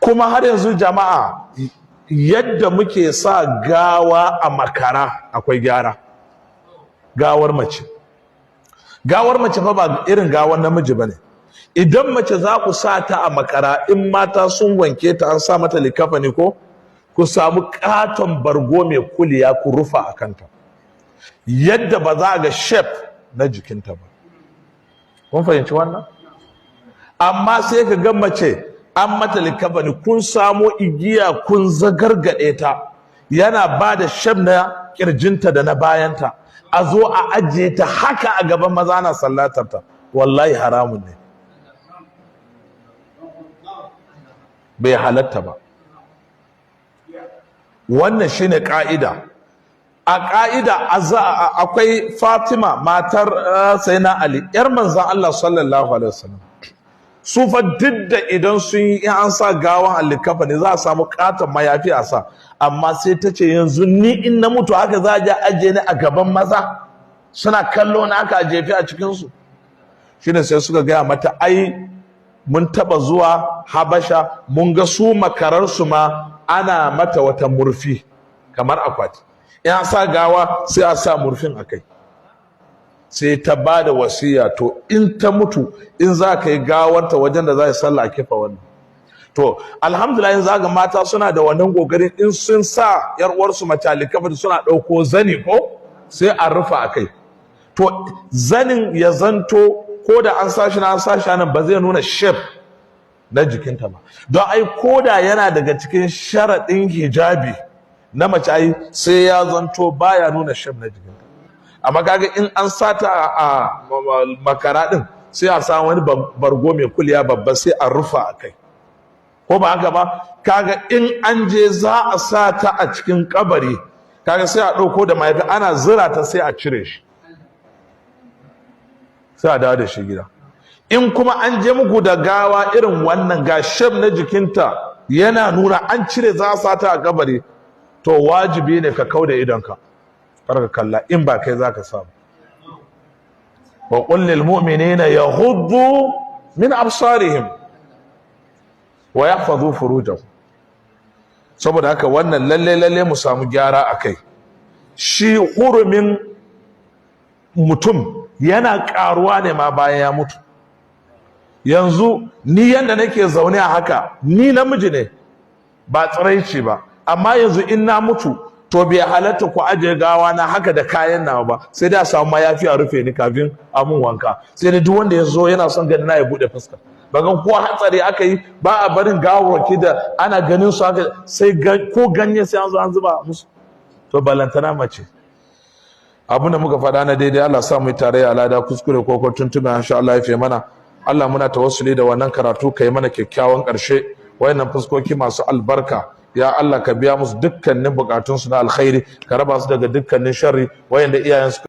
Kuma har yanzu jama'a, yadda muke sa gawa a makara akwai gyara. Gawar mace, gawar mace fa ba irin gawar namiji bane. Idan mace za ku sa ta a makara, in mata sun wanke ta an sa mata likafani, ko ku samu katon bargo mai kuliya ku rufa a kanta, yadda ba za a ga shape na jikinta ba. Kun fahimci wannan? Amma sai ka ga mace an mata likafani, kun samo igiya kun zagargade ta, yana ba da shape na kirjinta da na bayanta, a zo a ajiye ta haka a gaban maza na sallatar ta. Wallahi haramun ne, bai halatta ba. Wannan shine ka'ida. A ka'ida akwai Fatima, matar Sayyidina Ali, yar manzon Allah sallallahu alaihi wasallam. Su fa duk da idan sun yi an sa gawan alikafa ne, za a samu katon mayafi a sa, amma sai ta ce, "Yanzu ni in na mutu haka za a je ajiye ni a gaban maza suna kallo na aka jefi a cikinsu?" Shine sai suka gaya mata, "Ai mun taba zuwa Habasha, mun ga su makararsu ma ana mata wata murfi kamar akwati, in an sa gawa sai a sa murfin a kai." Sai ta ba da wasiya, to in ta mutu, in za ka yi gawarta wajen da za a sallah, a kifa wannan. To alhamdulillah, in za ga mata suna da wannan kokarin, in sun sa yar uwarsu mace alikafa, suna ɗauko zani ko sai a rufa a kai. To zanin ya zanto ko da an sa shi na an sa shi nan, ba zai nuna shape na jikinta ba. Don ai ko da yana daga cikin sharaɗin hijabi na mace, ai sai ya zanto baya nuna shape na jikinta. Amma kaga in an sata a makara din, sai a samu wani bargo mai kuliya babba, sai a rufa a kai, ko ba haka ba? Kaga in an je za a sa ta a cikin kabari, kaga sai a ɗauko da mahaifi, ana zira ta sai a cire shi, sai a dawo da shi gida. In kuma an je muku da gawa irin wannan, ga shape na jikinta yana nuna, an cire za a sa ta a kabari, to wajibi ne ka kauda idonka, kar ka kalla in ba kai zaka samu. Wa qul lil mu'minina yaghuddu min absarihim wa yahfazu furujahum. Saboda haka wannan lalle lalle mu samu gyara akai. Shi hurumin mutum yana karuwa ne ma bayan ya mutu. Yanzu ni yanda nake zaune a haka, ni namiji ne, ba tsiraici ba, amma yanzu in na mutu, to bai halatta ku ajiye gawa na haka da kayan nawa ba, sai dai a samu mayafi a rufe ni kafin a mun wanka. Sai dai duk wanda ya zo yana son gani na ya bude fuska. Bagan ko hatsari aka yi, ba a barin gawarwaki da ana ganin su haka, sai ko ganye sai an zo an zuba musu. To balantana mace. Abin da muka faɗa na daidai, Allah sa mu yi tarayya lada. Kuskure ko tuntube, insha Allah ya fi mana. Allah, muna tawassuli da wannan karatu, kai mana kyakkyawan ƙarshe. Wayannan fuskoki masu albarka, ya Allah, ka biya musu dukkanin bukatunsu na alkhairi, ka raba su daga dukkanin sharri. Wayanda iyayen su